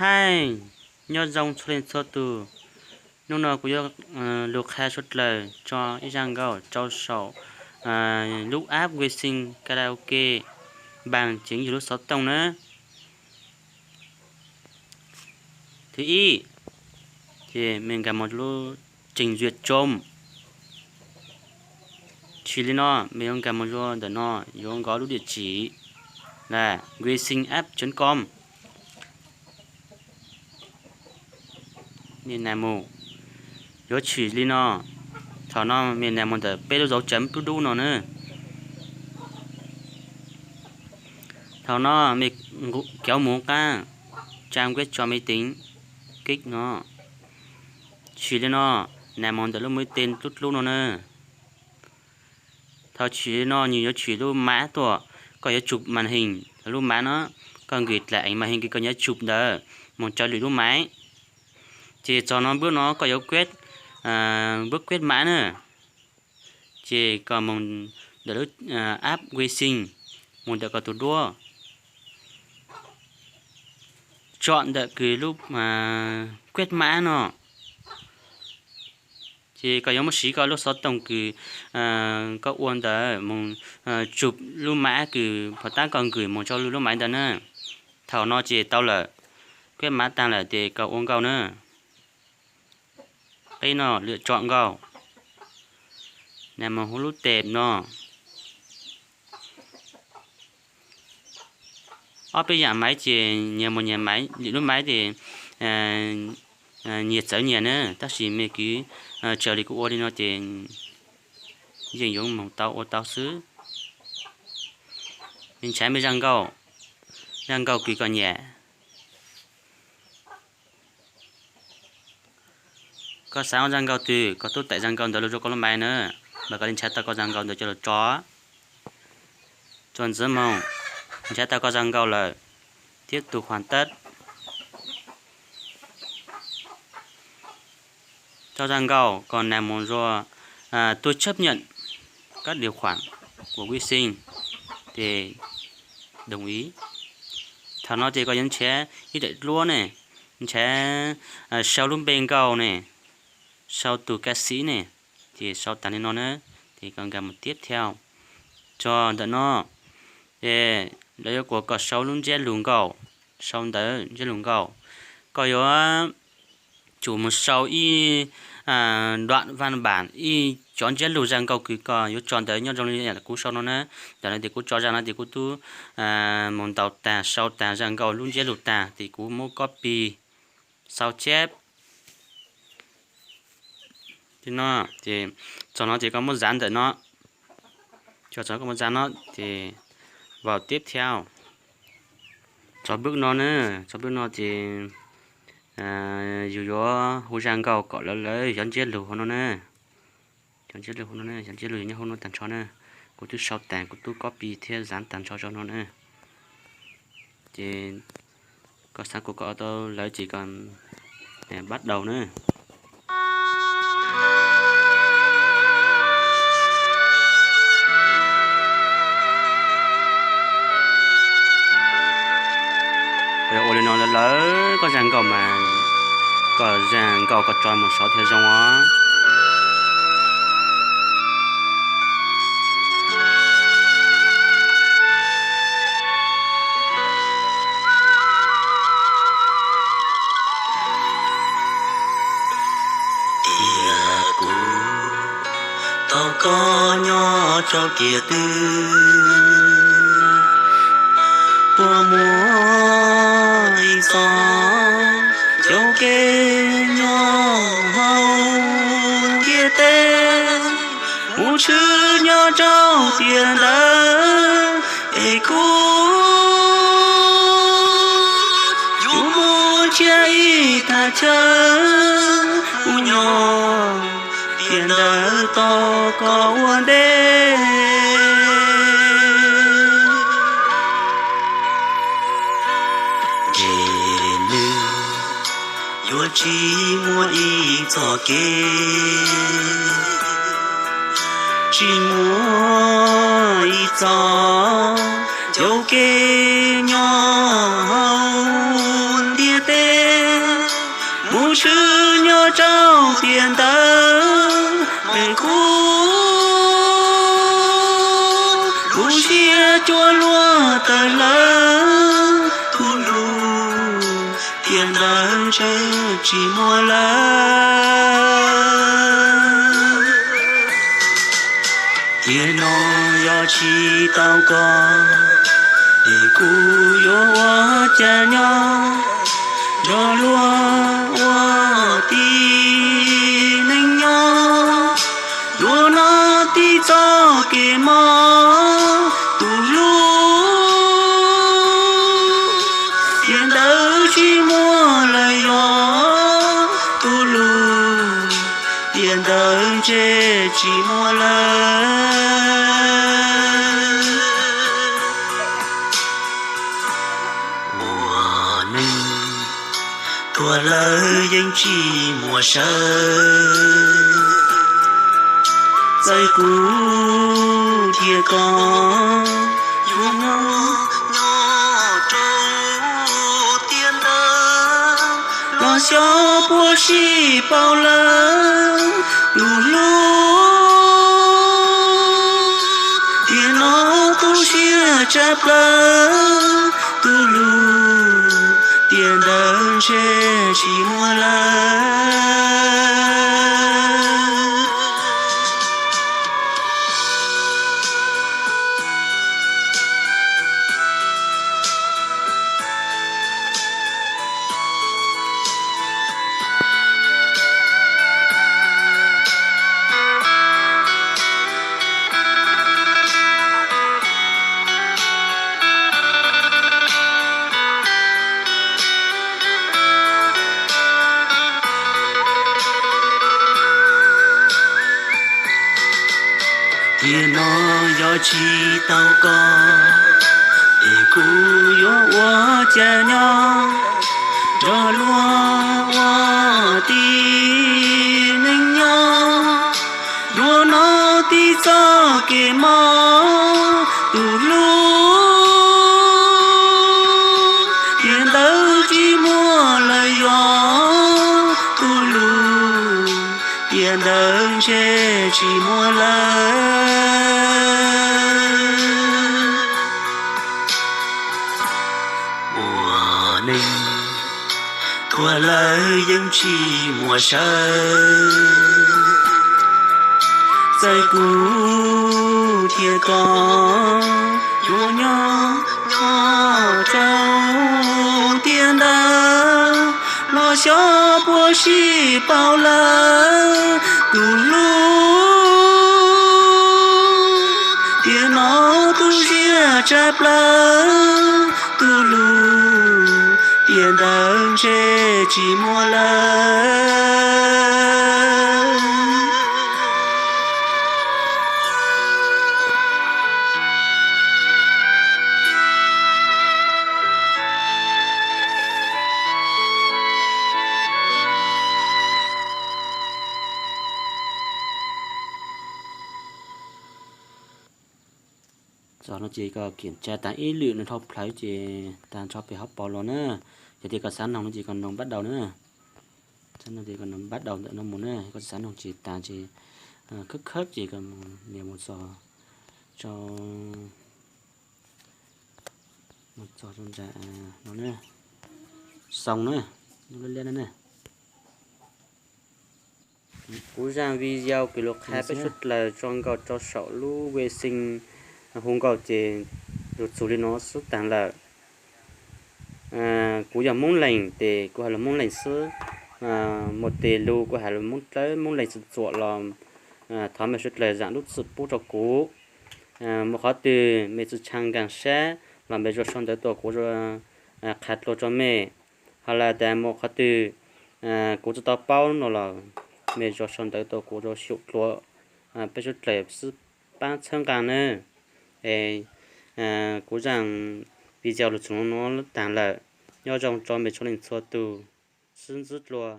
Hais, nyob zoo txhua leej txhua tus. Hnub no kuv yuav lug qha suav dlawg tso ib zaj nkauj rau saum lub app Wexin Karaoke npaag ceev yug lub xov tooj na. Thib ib, ces mej nkag mus lub trình duyệt chôm. Tshwm li no, mej yuav nkag mus rua ntawm no, yuav nkov lub địa chỉ là wexin app chấm com. Mej nas mus, yuav tshwm li no. Thaum no mej nas mus ntawm peb lub dấu chấm dub dub no na. Thaum no mej kéo mus qab trang web cho máy tính, kích no. Tshwm li no, nas mus ntawm lub muv tej dlub dlub no na. Thaum tshwm li no nws yuav tshwm lub mab tuaj, koj yuav chụp màn hình lub mab no, koj nkws dlaim màn hình kws koj yuav chụp ntawd mus raws lwm lub mab. Ces txog no npawb no koj yuav quét, npawb quét mã na. Ces koj mus ntawm lub app Wexin, mus ntawm koj tus duab, tsom ntawm kws lub quét mã no. Ces koj yuav muab siv koj lub xov tooj kws koj ua ntawd mus chụp lub mã kws phom tab koj nkws mus rau lub mã ntawd na. Thaum no ces tau lawm, quét mã tag lawm ces koj ua nkauj na. Qib no lựa chọn nkauj, nas mus hauv lub teb no. Ob peb yam maiv ces nyias mus nyias maiv, lwm lub maiv ces nyias txawv nyias na, tab sis mej kwv raws li kuv ua li no ces yeej yuav moog tau ua tau xwb. Mej ntshaw mej zaj nkauj, zaj nkauj kws koj nyiam. Koj xav ua zaj nkauj twg koj tub taim zaj nkauj ntawd lug rua koj lub maiv na, mas koj li ntshaw tau koj zaj nkauj ntawd coj lug tso. Tso ntxiv moog, ntshaw tau koj zaj nkauj lawm, tiếp tục hoàn tất. Tso zaj nkauj koj nas mus rua tôi chấp nhận các điều khoản của Wexin, ces đồng ý. Thaum no ces koj yuav ntshaw ib daim duab ne, ntshaw sau lub npe nkauj ne, sau tus ca sĩ ne, ces sau tag li no na, ces koj nkag mus tiếp theo. Tso ntawm no, ces lawv yuav kuas koj sau lub ntsiab lug nkauj, sau ntawv ntsiab lug nkauj. Koj yuav tsum mus sau ib đoạn văn bản, ib cov ntsiab lug zaj nkauj kws koj yuav tso ntawd nyob zoo li kuv sau no na. Ntawm no ces kuv tso zaj no ces kuv tub mus ntaus tag sau tag zaj nkauj lub ntsiab lug tag ces kuv muab copy sao chép. Ces txog no ces koj muab dán ntawm no, txog no koj muab dán no ces vào tiếp theo. Txog bước no na, txog bước no ces yus yuav hu zaj nkauj kom lawv lawv cov ntsiab lug hauv no na. Cov ntsiab lug hauv no, cov ntsiab lug nyob hauv no tag nrho na. Kuv twb sau tag, kuv twb copy thiab dán tag nrho rau no na. Ces koj xav kom koj tau lawv ces koj bắt đầu na. Ua li no lawv koj zaj nkauj mas, koj zaj nkauj koj tso mus saud thiaj zoo os. Tias kuv tau koj nyob rau tiam twg, puas muaj ib txoj caij kev nyob hauv ntiaj teb, kuv tshwm nyob rau tiam ntawd es kuv yuav mus nrhiav ib thaj chaw kuv nyob tiam ntawd tos koj ua ntej. Ces nws yuav tsis muaj ib txoj kev, tsis muaj ib txoj caij kev nyob hauv ntiaj teb. Kuv swb nyob rau tiam ntawd, es kuv lub siab cuag luaj tawm lawm, tus hlub, tiam ntawd ntshe tsis muaj lawm. Tiam no yog tsis tau koj, es kuv yuav ua cas nyob nrog luag ua tib neeg nyob, luag nyob tib txoj kev mob, tus hlub, tiam ntawd tsis muaj lawm, yog tus hlub, tiam ntawd ntshe tsis muaj lawm. Ua neeg tuag lawm yeej tsis muaj sawv, txawm kuv thiab koj yuav nyob nyob rau tiam ntawd los xyov puas sib paub lawm, tus hlub, tiam no tu siab tshaj plaws, tus hlub, tiam ntawd ntshe tsis muaj lawm. Tiam no yog tsis tau koj, es kuv yuav ua cas nyob nrog luag ua tib neeg nyob, luag nyob tib txoj kev mob, tus hlub, tiam ntawd tsis muaj lawm, yog tus hlub, tiam ntawd ntshe tsis muaj lawm. Ua neeg tuag lawm yeej tsis muaj sawv, txawm kuv thiab koj yuav nyob nyob rau tiam ntawd los xyov puas sib paub lawm, tus hlub, tiam no tu siab tshaj plaws, tus hlub, tiam ntawd ntshe tsis muaj lawm. Txog no ces koj kiểm tra tas ib lwm no dhau plawv ces tas nrho pem hauv paus los na. Yog tias koj xav noog no ces koj noog bắt đầu na. Xav noog ces koj noog bắt đầu ntawm no mus na, koj xav noog ces tas ces khawb khawb ces koj nias mus txog rau, mus txog rau nram no na, xoo na, lub liab liab no na. Kuv zaj video kws lug qha peb suav dlawg tso nkaus rau saum lub we xee hu nkaus ces lug txug li no xwb taag lawm. Kuv yog Moob Lees tes kuv has lug Moob Lees xwb, muaj tes lug kuv has lug Moob Dlawb, Moob Lees txuam txuam los thov mej suav dlawg zaam lub txim pub rau kuv. Muaj qhov twg mej tsi tshee nkaag sab los mej zua sau ntawv tuaj kuv zua qha dlua rau mej. Ho lawm tas muaj qhov twg kuv tsi tau paub no los mej zua sau ntawv tuaj kuv zua xyum dlua peb suav dlawg xwb paab txhawb nqaa nawb. Es kuv zaj video lug txug nuav taag lawm. Nyob zoo rau mej txhua leej txhua tug, sib ntsib dlua.